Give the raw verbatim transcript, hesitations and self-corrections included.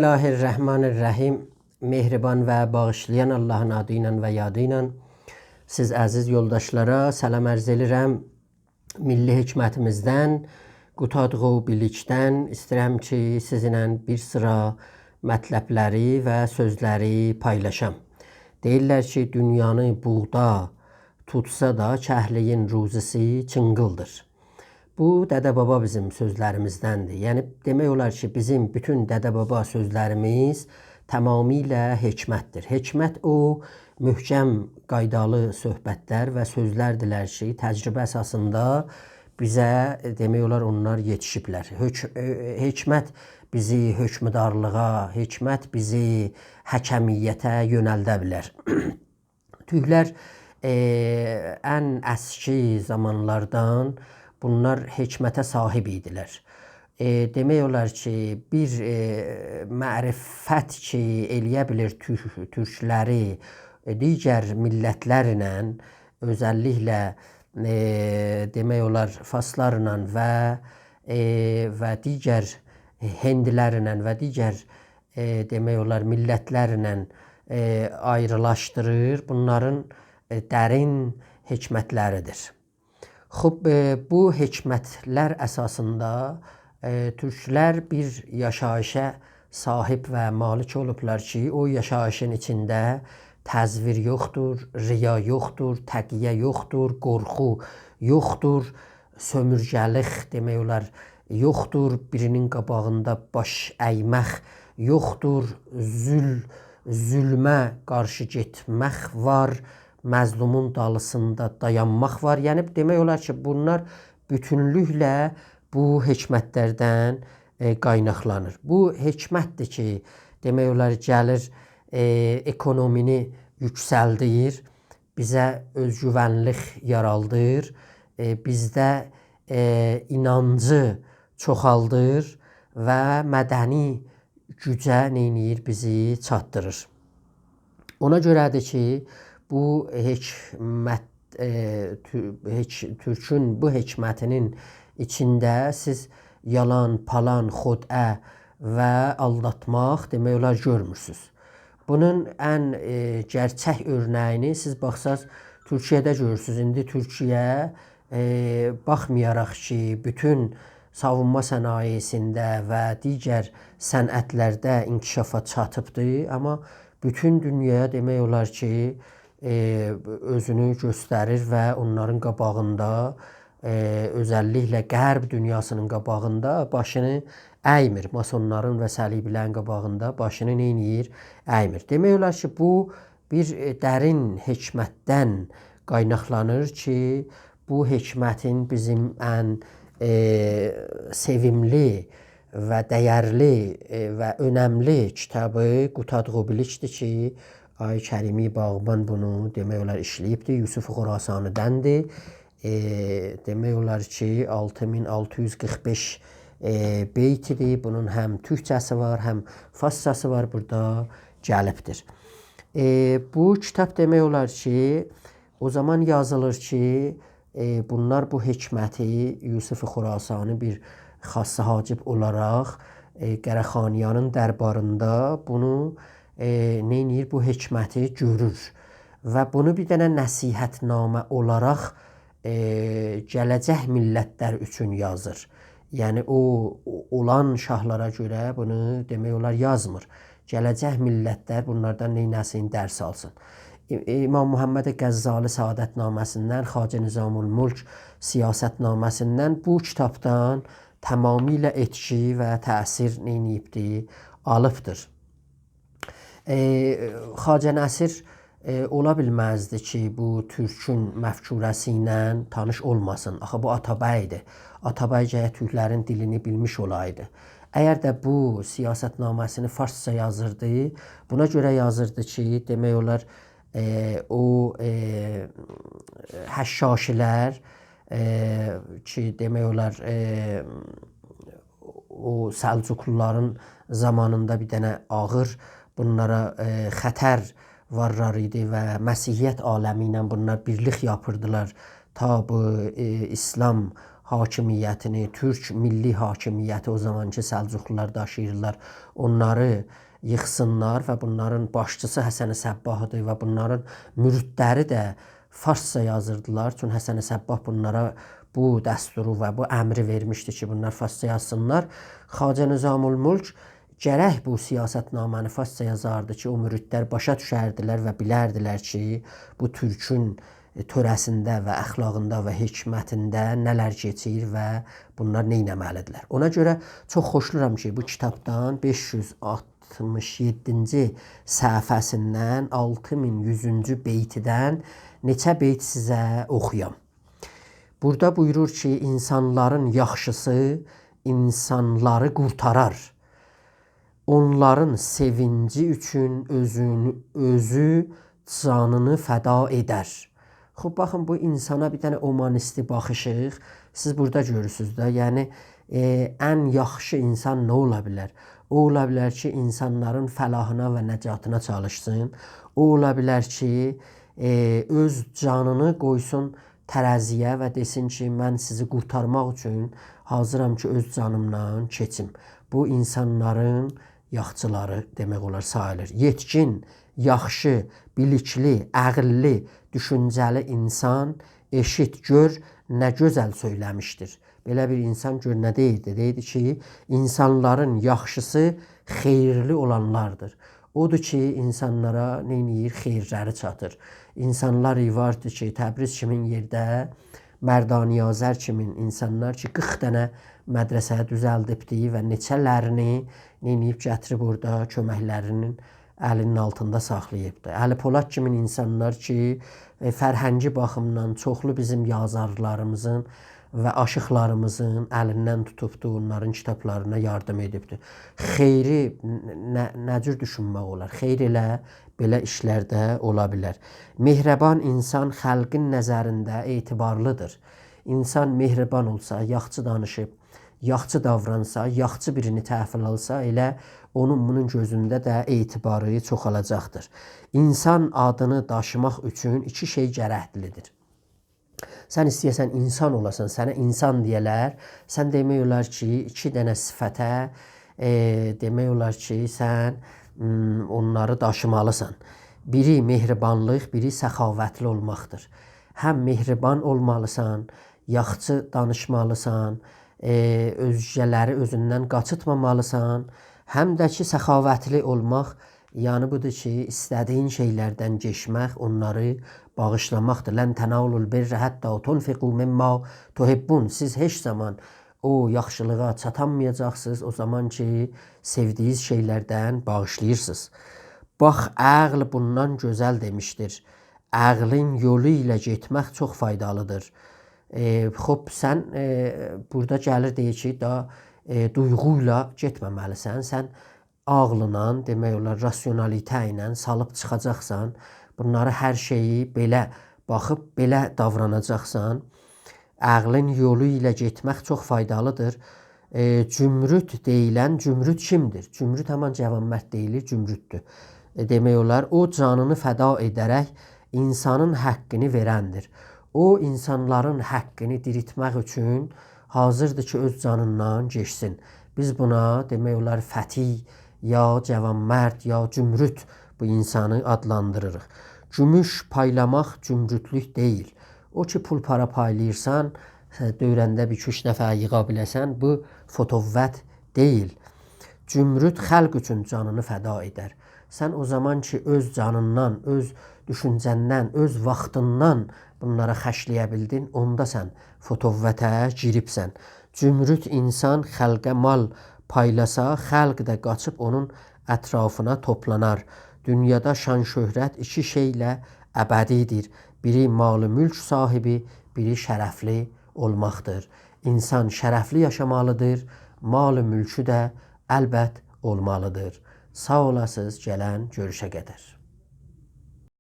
الله الرحمن الرحیم. مهربان و باغیشلایان آللاهین آدی ایله و یادی ایله سیز عزیز یولداشلارا سلام عرض ائدیرم. میللی حکمتیمیزدن، قوتادغو بیلیکدن ایسته‌ییرم کی، سیزینله بیر سیرا مطلبلری و سؤزلری پایلاشام. دئییرلر کی، دونیانی بوغدا توتسا دا، کهلیگین روزیسی چینقیلدیر. بو، دده-بابا بیزیم سؤزلریمیزدندیر. یعنی، دئمک اولار کی، بیزیم بوتون دده-بابا سؤزلریمیز تمامیله حکمتدیر. حکمت او محکم، قایدالی صحبتلر و سؤزلردیرلر کی، تجربه اساسیندا بیزه، دئمک اولار، اونلار یئتیشیبلر. حک-، ائ، حکمت بیزی حکمدارلیغا، حکمت بیزی حکمیته یؤنلده بیلر. تورکلر، ائ، ان اسکی زامانلاردان بونلار حکمته صاحیب ایدیلر. ائ، دئمک اولار کی، بیر، ائ، معرفت کی، ائلیه بیلیر تورک-، تورکلری، ائ، دیگر میللتلرله، اؤزللیکله، ائ، دئمک اولار، فارسلارلا و، ائ، و دیگر هندلرله و دیگر، ائ، دئمک اولار، میللتلرله، ائ، آیریلاشدیریر. بونلارین، ائ، درین حکمتلریدیر. خوب، ائ، بو حکمتلر اساسیندا، ائ، تورکلر بیر یاشاییشا صاحیب و مالیک اولوبلار کی، او یاشاییشین ایچینده تزویر یوخدور، ریا یوخدور، تقیه یوخدور، قورخو یوخدور، سؤمورگه‌لیک، دئمک اولار، یوخدور، بیرینین قاباغیندا باش اَیمک یوخدور، ظول-، ظلمه قارشی گئتمک وار، مظلومون دالیسیندا دایانماق وار. یعنی، دئمک اولار کی، بونلار بوتونلوکله بو حکمتلردن، ائ، قایناقلانیر. بو حکمتدیر کی، دئمک اولار، گلیر، ائ، اکونومینی یوکسلدیر، بیزه اؤزگوونلیک یارادیر، ائ، بیزده، ائ، اینانجی چوخالدیر و مدنی گوجه نئینیر؟ بیزی چاتدیریر. اونا گؤره‌دیر کی، بو حکمت، ائ، تو-، حک-، تورکون بو حکمتینین ایچینده سیز یالان، پالان، خدعه و آلداتماق، دئمک اولار، گؤرمورسونوز. بونون ان، ائ، گئرچک اؤرنه‌یینی سیز باخساز، تورکیه‌ده گؤرورسونوز. ایندی تورکیه، ائ، باخمایاراق کی، بوتون ساوونما صنایعینده و دیگر صنعتلرده انکشافا چاتیبدی، آمما بوتون دونیایا دئمک اولار کی، ائ، اؤزونو گؤستریر و اونلارین قاباغیندا، ائ، اؤزللیکله غرب دونیاسینین قاباغیندا باشینی اَیمیر. ماسونلارین و صلیبی‌لرین قاباغیندا باشینی نئینیر؟ اَیمیر. دئمک اولار کی، بو بیر، ائ، درین حکمتدن قایناقلانیر کی، بو حکمتین بیزیم ان، ائ، سئویملی و دَیرلی، ائ، و اؤنملی کیتابی قوتادغو بیلیکدیر کی، آقای کریمی باغبان بونو، دئمک اولار، ایشله‌ییبدیر. یوسف خراسانی‌دندیر. ائ، دئمک اولار کی، آلتی مین آلتی یوز قیرخ بئش، ائ، بیتیدیر. بونون هم تورکجه‌سی وار، هم فارسجاسی وار، بورادا گلیبدیر. ائ، بو کیتاب دئمک اولار کی، او زامان یازیلیر کی، ائ، بونلار بو حکمتی یوسف خراسانی بیر خاص حاجب اولاراق، ائ، قره‌خانیانین درباریندا بونو، ائ، نئینیر؟ بو حکمتی گؤرور. و بونو بیر دنه نصیحت‌نامه اولاراق، ائ، گله‌جک میللتلر اوچون یازیر. یعنی او، او، اولان شاهلارا گؤره بونو دئمک اولار یازمیر. گله‌جک میللتلر بونلاردان نئینه‌سین، درس آلسین. ای-، امام محمد غزالی سعادت‌نامه‌سیندن، خواجه نظام‌الملک سیاست‌نامه‌سیندن بو کیتابدان تمامیله ائتکی و تأثیر نئینییبدی؟ آلیبدیر. ائ، خواجه نصیر، ائ، اولا بیلمزدی کی، بو تورکون مفکوره‌سی ایله تانیش اولماسین. آخی بو آتابی‌دیر. آتابی گرک تورکلرین دیلینی بیلمیش اولایدی. اگر ده بو سیاست‌نامه‌سینی فارسجا یازیردی، بونا گؤره یازیردی کی، دئمک اولار، ائ، او، ائ، حشاشی‌لر، ائ، کی، دئمک اولار، ائ، او سلجوقلولارین زامانیندا بیر دنه آغیر بونلارا، ائ، خطر وارلار ایدی و مسیحیت عالمی ایله بونلار بیرلیک یاپیردیلار. تا بو، ائ، ایسلام حاکمیتینی، تورک میللی حاکمیتی او زامان کی سلجوقلولار داشیییرلار، اونلاری ییخسینلار و بونلارین باشچیسی حسن صباحدیر و بونلارین مریدلری ده فارسجا یازیردیلار. چونکی حسن صباح بونلارا بو دستورو و بو امری وئرمیشدی کی بونلار فارسجا یازسینلار. خواجه نظام‌الملک گرک بو سیاستنامه‌نی فارسجا یازاردی کی او مریدلر باشا دوشردیلر و بیلردیلر کی بو تورکون تؤره‌سینده و اخلاقیندا و حکمتینده نه‌لر کئچیر و بونلار نئینه‌مه‌لیدیرلر. اونا گؤره چوخ خوشلورام کی بو کیتابدان بئش یوز آلتمیش یئددینجی صفحه‌سیندن آلتی مین یوزونجو بیتیدن نئچه بیت سیزه اوخویام. بورادا بویورور کی اینسانلارین یاخشیسی اینسانلاری قورتارار. اونلارین سئوینجی اوچون اؤزونو، اؤزو جانینی فدا ائدر. خوب، باخین، بو اینسانا بیر دنه اومانیستی باخیشیق. سیز بورادا گؤرورسونوز ده، یعنی، ائ، ان یاخشی اینسان نه اولا بیلر؟ او اولا بیلر کی اینسانلارین فلاحینا و نجاتینا چالیشسین. او اولا بیلر کی ائ، اؤز جانینی قویسون تره‌زییه و دئسین کی من سیزی قورتارماق اوچون حاضیرام کی اؤز جانیمدان کئچیم. بو اینسانلارین یاخچیلاری دئمک اولار ساییلیر. یئتکین، یاخشی، بیلیکلی، عاغیللی، دوشونجه‌لی اینسان، ائشیت، گؤر، نه گؤزل سؤیله‌میشدیر. بئله بیر اینسان گؤر نه دئییردی؟ دئییردی کی اینسانلارین یاخشیسی خئییرلی اولانلاردیر. اودور کی اینسانلارا نئینیر؟ خئییرلری چاتیر. اینسانلار واردی کی تبریز کیمین یئرده، مردانی‌آذر کیمین اینسانلار کی قیرخ دنه مدرسه دوزلدیبدی و نئچه‌لرینی نئینییب گتیریب اورادا کؤمکلرینین الینین آلتیندا ساخلاییبدی. علی پولاد کیمین اینسانلار کی ائ، فرهنگی باخیمدان چوخلو بیزیم یازارلاریمیزین و آشیقلاریمیزین الیندن توتوبدو، اونلارین کیتابلارینا یاردیم ائدیبدی. خئیری ن-، نه، نه جور دوشونمک اولار؟ خئیر ائله بئله ایشلر ده اولا بیلر. مهربان اینسان خالقین نظرینده اعتبارلیدیر. اینسان مهربان اولسا، یاخشی دانیشیب، یاخشی داورانسا، یاخشی بیرینی تحویل آلسا، ائله اونون بونون گؤزونده ده اعتباری چوخالاجاقدیر. اینسان آدینی داشیماق اوچون ایکی شئی گرکلیدیر. سن ایسته‌یه‌سن اینسان اولاسان، سنه اینسان دئیه‌لر، سن دئمک اولار کی ایکی دنه صفته، ائ، دئمک اولار کی سن، م، اونلاری داشیمالیسان. بیری مهربانلیق، بیری سخاوتلی اولماقدیر. هم مهربان اولمالیسان، یاخشی دانیشمالیسان، ائ، اؤزگه‌لری اؤزوندن قاچیتمامالیسان، هم ده کی سخاوتلی اولماق، یعنی بودور کی ایسته‌دیگین شئیلردن کئچمک، اونلاری باغیشلاماقدیر. «لن تنالوا البر حتی تنفقوا مما تحبون.» سیز هئچ زامان او یاخشیلیغا چاتامایاجاقسینیز، او زامان کی سئودیگینیز شئیلردن باغیشلاییرسینیز. باخ، عقل بوندان گؤزل دئمیشدیر. عقلین یولو ایله گئتمک چوخ فایدالیدیر. ائ، خوب، سن، ائ، بورادا گلیر دئییر کی دا، ائ، دویغو ایله گئتمه‌مه‌لیسن. سن عاغلینان، دئمک اولار راسیونالیته ایله سالیب چیخاجاقسان. بونلاری، هر شئیی بئله باخیب بئله داوراناجاقسان. عقلین یولو ایله گئتمک چوخ فایدالیدیر. ائ، جمرود دئییلن، جمرود کیمدیر؟ جمرود همان جوانمرد دئییلیر، جمروددور. ائ، دئمک اولار، او جانینی فدا ائده‌رک اینسانین حاققینی وئرندیر. او، اینسانلارین حاققینی دیریلتمک اوچون حاضیردیر کی اؤز جانیندان کئچسین. بیز بونا، دئمک اولار، فتی یا جوانمرد یا جمرود بو اینسانی آدلاندیریریق. گوموش پایلاماق جمرودلوک دئییل. او کی پول پارا پایلاییرسان، هه، دؤوره‌نده بیر ایکی اوچ نفر ییغا بیله‌سن، بو فتوت دئییل. جمرود خالق اوچون جانینی فدا ائدر. سن او زامان کی اؤز جانیندان، اؤز دوشونجه‌ندن، اؤز واختیندان بونلارا خرجله‌یه بیلدین، اوندا سن فتوته گیریبسن. جمرود اینسان خالقا مال پایلاسا، خالق دا قاچیب اونون اطرافینا توپلانار. دونیادا شان شهرت ایکی شئیله ابدی‌دیر. بیری مال و ملک صاحیبی، بیری شرفلی اولماقدیر. اینسان شرفلی یاشامالیدیر، مال و ملکو ده البت اولمالیدیر. ساغ اولاسینیز، گلن گؤروشه قدر.